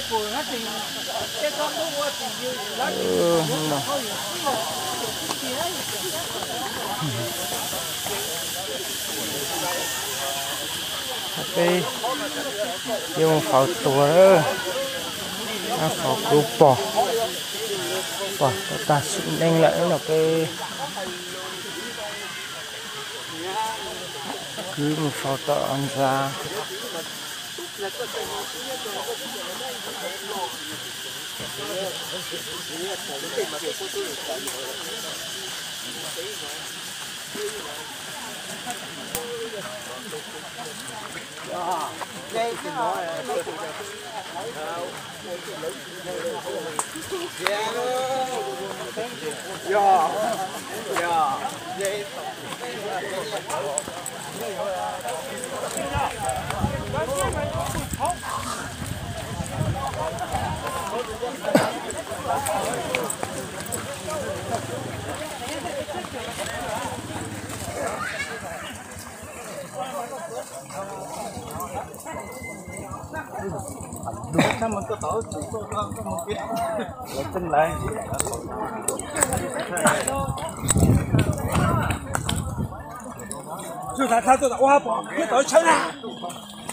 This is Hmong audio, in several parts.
Peb yuav mus faus tua, faus kwv pom, pom tag sim neej lawm no peb kwv mus faus tom ntxa.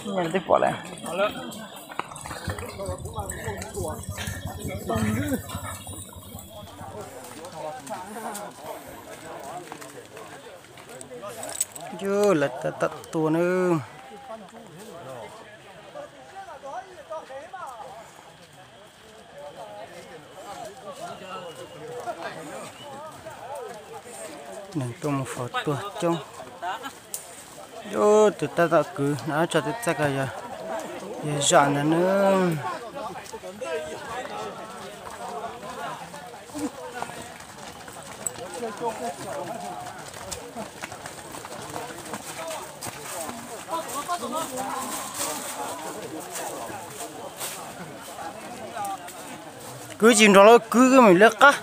Twb pom lawm. Yus, lawv tab tom tua nawb. Neeg tuaj mus faus tua coob. Yus, tus tab tom kwv no tso tus txaij ko yog, yog zom ntawd nawb. Kwv tsis nrog lawv kwv, kwv mus lawv qab.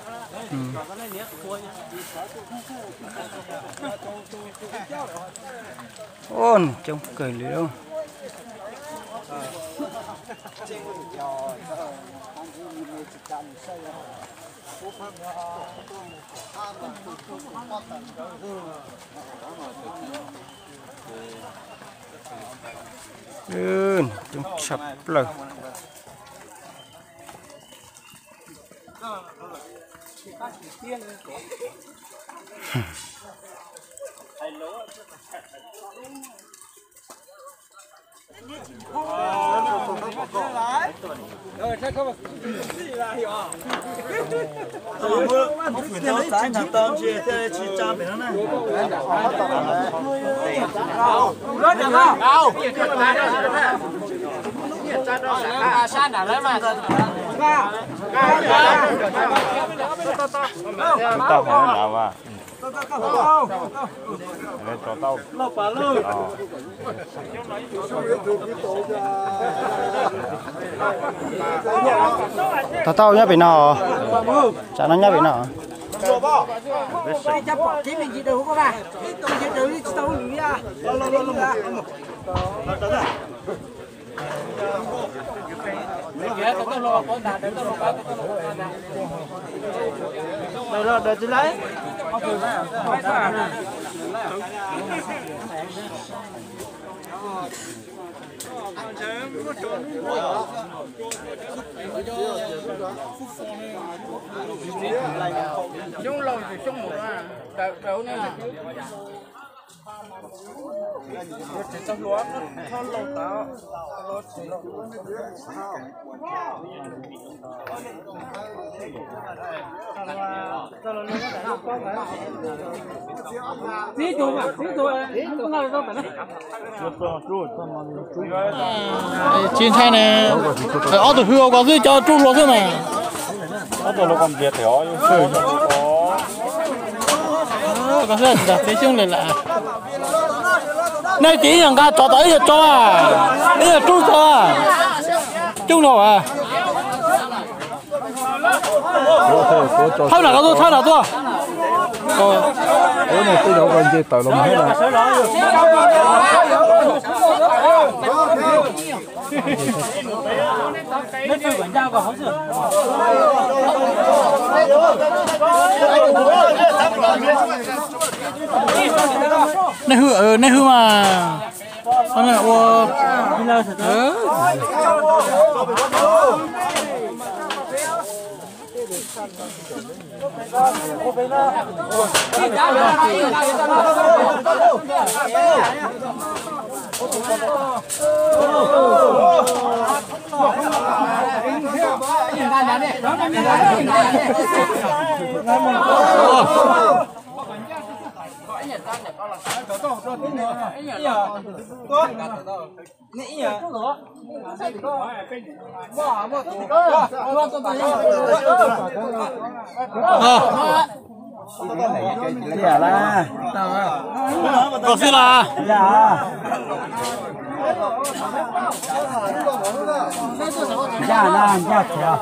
Ua, nws coob kawg li lauj. Coob tshaj plaws. Tau hov na vas. Tau tau nyob pem no. Tsam no nyob pem no. Tsis ntshai ne, ob tug hwj ua koj xwb cov rub hluas xwb mas. Koj xwb tsis tau txiv xyoob li lawm. Nej txiv yog nqa tsov tom ib yog tsov, ib yog rub tsov, coob no as. Thawb nram ko tuaj, thawb nram tuaj. Ub, nws twb yuav ua nce tawm los mus thiab na. Nej hwj, nej hwj mas. Ua Koj xwb las. Ncaj na, ncaj thiab.